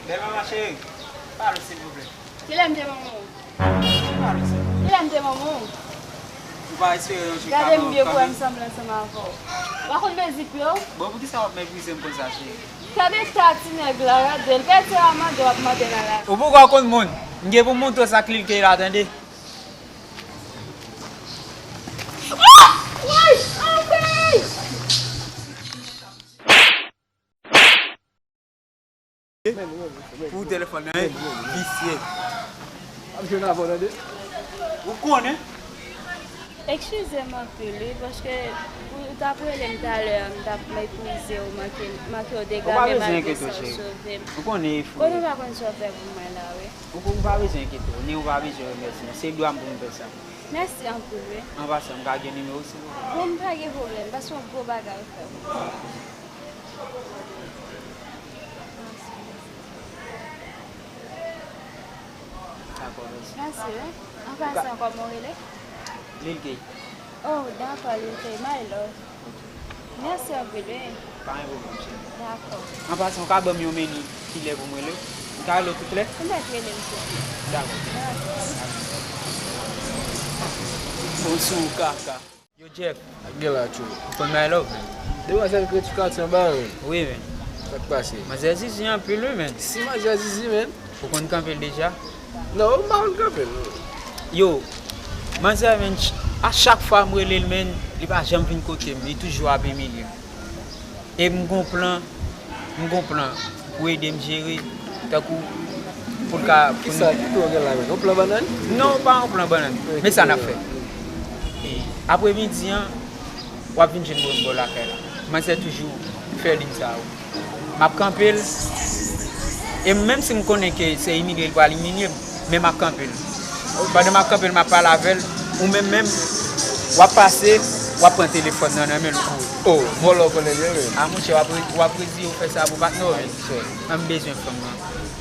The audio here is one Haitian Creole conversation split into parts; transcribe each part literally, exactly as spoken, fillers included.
Bèl manman cheri, pale silvouplè. Kilè m te manman w? Pale silvouplè. Kilè m te manman w? Ou pa espere yon jou ka manman w kanmenm? Gade m byen pou wè m sanble ansanm avè w. Ou pa konn mezip yo? Bon, poukisa w ap meprize m konsa, cheri? Gade ta ti nèg la, gade l. Pèdi a mande w ap mande l a la. Ou poko konn moun. M gen pou m montre w sa k li l ke la, tande. Ah! Woy! Anpil! Pou telefòn nan, wi. Visye. Ap jwenn avè w, tande. Ou konnen? Eskize m anpil, wi, paske ou t ap rele m talè a, m t ap meprize w, manke, manke w dega, men malgre sa, w sove m. Ou konnen e fou. Konnen w pa konn sa w fè pou mwen la, wi. Ou, ou pa bezwen enkyete w, ni ou pa bezwen remèsye m. Se dwa m pou m fè sa. Mèsi anpil, wi. An pasan, m ka gen nimewo w, silvouplè? Bon, m pa gen pwoblèm, paske yon gwo bagay ou fè pou mwen. Dakò, mèsi. Mèsi, wi. An pasan, kòman w rele? Lil K. Oh, dakò, Lil K, my love. Mèsi anpil, wi. Pa gen pwoblèm, cheri. Dakò. An pasan, w ka ban m yon minit, kilè pou m rele w? M ka rele w tout lè? Ou mèt rele m tout lè. Dakò. Dakò. Bon, sou kaka. Yo, Jeff. Ak gen la, tchou. Ou konn my love, man. Demwazèl k ret sou katye anba a, man. Wi, man. Sa k pase? Manzè zizi anpil, wi, man. Si manzè zizi, man. Ou konn kanpe l deja? Non, m pa konn kanpe l. Yo, manzè, man, ch-, a chak fwa m rele l, man, li pa janm vin kote m. Li toujou ap imilye m. E m gon plan, m gon plan pou ede m jere, tankou pou l ka, pou n... Kisa, ki plan w gen la, menm? Yon plan bannann? Non, pa yon plan bannann. Men sa n ap fè. E apremidi an, w ap vin jwenn mwen bò lakay la. Manzè toujou fè liy sa yo. M ap kanpe l. E menm si m konnen ke se imilye l pral imilye m, men m ap kanpe l. Pandan m ap kanpe l, m ap pale avè l. Ou menm menm, w ap pase, w ap pran telefòn nan nan men l, ou kouri. Oh, vòlè w konnen l ye, menm. A, monchè, w ap re-, w ap reziye w fè sa pou patnè w, menm. Monchè. An, m bezwen fanm nan.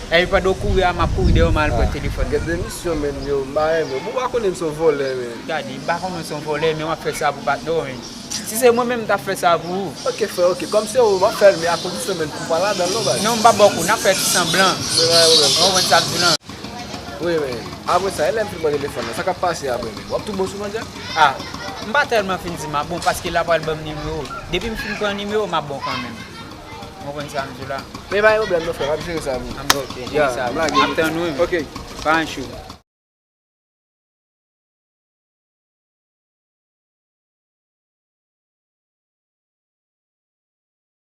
Epi pandan w kouri a, m ap kouri dèyè w, m al pran telefòn nan. Gen de misyon, menm, yo, m pa renmen. Bon, w pa konnen m se yon vòlè, menm. Gade, m pa konnen w se yon vòlè, men w ap fè sa pou patnè w, menm. Si se mwen menm, m t ap fè sa pou ou. Ok, frè, ok. Kòm se ou, m ap fè l, men a kondisyon, menm, kou pa ladan l non, baz. Non, m p ap ba w kou, n ap fè ti sanblan. Wi, pa gen pwoblèm. Ou konprann sa m di w lan? Wi, men. Apre sa, e lè m fin pran telefòn nan, sa k ap pase apre, menm? W ap tou bon sou manzè? A, m pa tèlman fin di m ap bon, paske l ap pral ban m nimewo. Depi m fin pran nimewo, m ap bon kanmenm. Ou konprann sa m di w la? Men pa gen pwoblèm non, frè, m ap jere sa pou ou. An, ok, jere sa pou ou. M ap tann ou, wi, men. Ok. Pa anchou.